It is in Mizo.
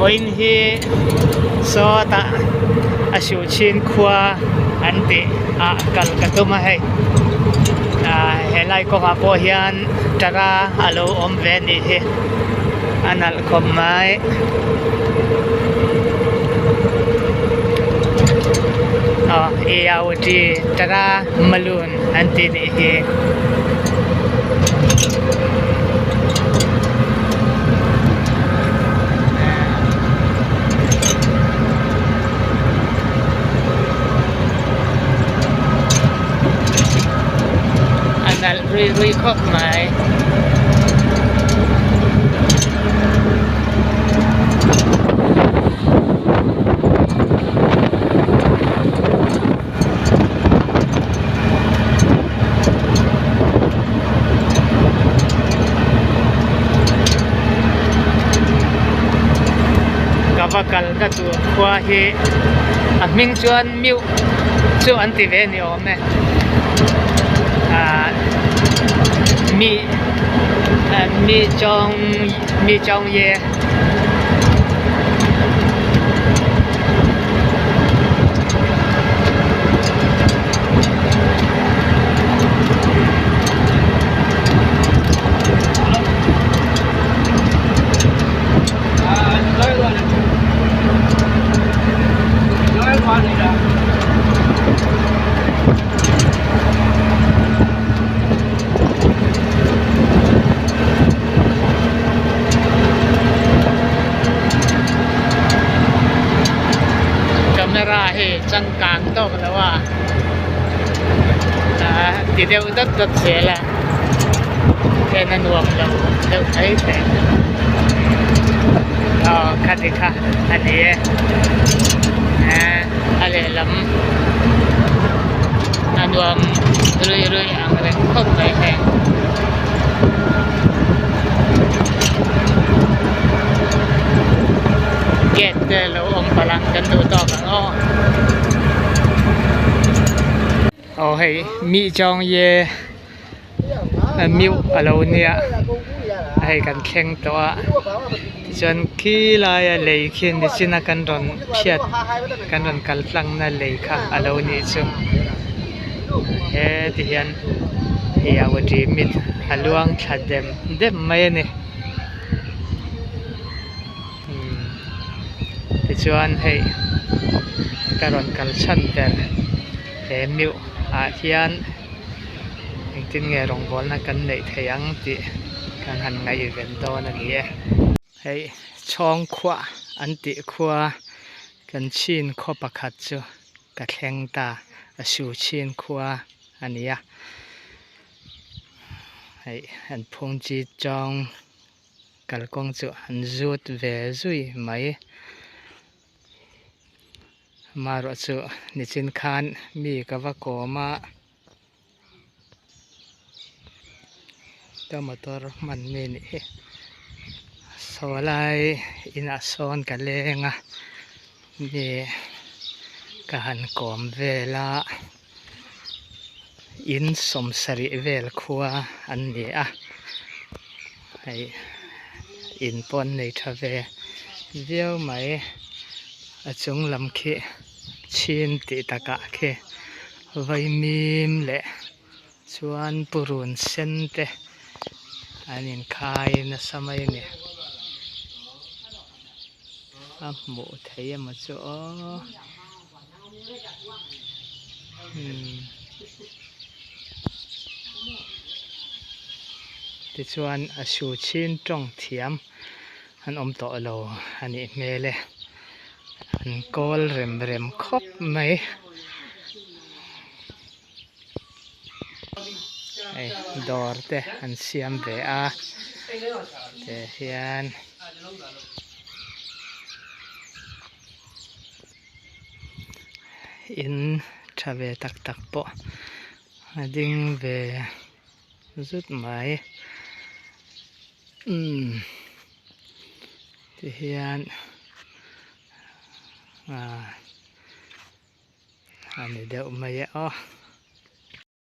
Vawiin hi sawtah a Suhchin khua an tih ah kal ka tum a hei ah helai kawngah pawh hian tara a lo awm ve a nih hi a nalh khawp mai. Aw Eaoji tara malun an tih nih hi. A nalh rui rui khawp mai. Ka va kal na tur khua hi a hming chuan miuh chu an ti ve ni awm e ah mi mi chawng mi chawng ye. Camera hi changkang tawk lo a ah ti deuh dawt dawt zel a en a nuam lo deuh mai thei aw khati kha a ni e eh a lehlam a nuam rui rui ang reng khawp mai heng. Gate te lo awm palh a kan duh tawk ang aw. Aw hei mi chawng ye miuh a lo nia hei kan thleng tawh a tichuan khilai a lei khi nichin a kan rawn phiat kan rawn kal tlang na lei kha a lo nih chu he ti hian hei a ri mit a luang thla dem dem mai a ni umm tichuan hei ka rawn kal chhan ber he miuh ah hian engtin nge rawngbawlna kan neih theih ang tih kan han ngaihven dawn a ni e. Hei chhawngkhuah an tih khua kan chhin khaw pakhat chu ka thleng ta a su chhin khua a ni a hei an phung chi chawng kalkawng chu an zut ve zui mai. Amaherawh chu nichin khan mi ka va kawm a ka motor hman mi nih hi saw lai inah sawn ka leng a mi ka han kawm vel a in sawmsarih vel khua an ni a hei in pawh an nei tha ve viau mai a chung lam khi chhin tih takah khi vaimim leh chuan purun sen te an inkhai nasa mai a ni a hmuh theih emaw chu aw. Tichuan a su chhin tawng thiam an awm tawh lo a nih hmel e an kawl rem rem khawp mai hei dawr te an siam ve a tah hian. In tha ve tak tak pawh a ding ve zut mai umm tihian ah a ni deuh mai e aw.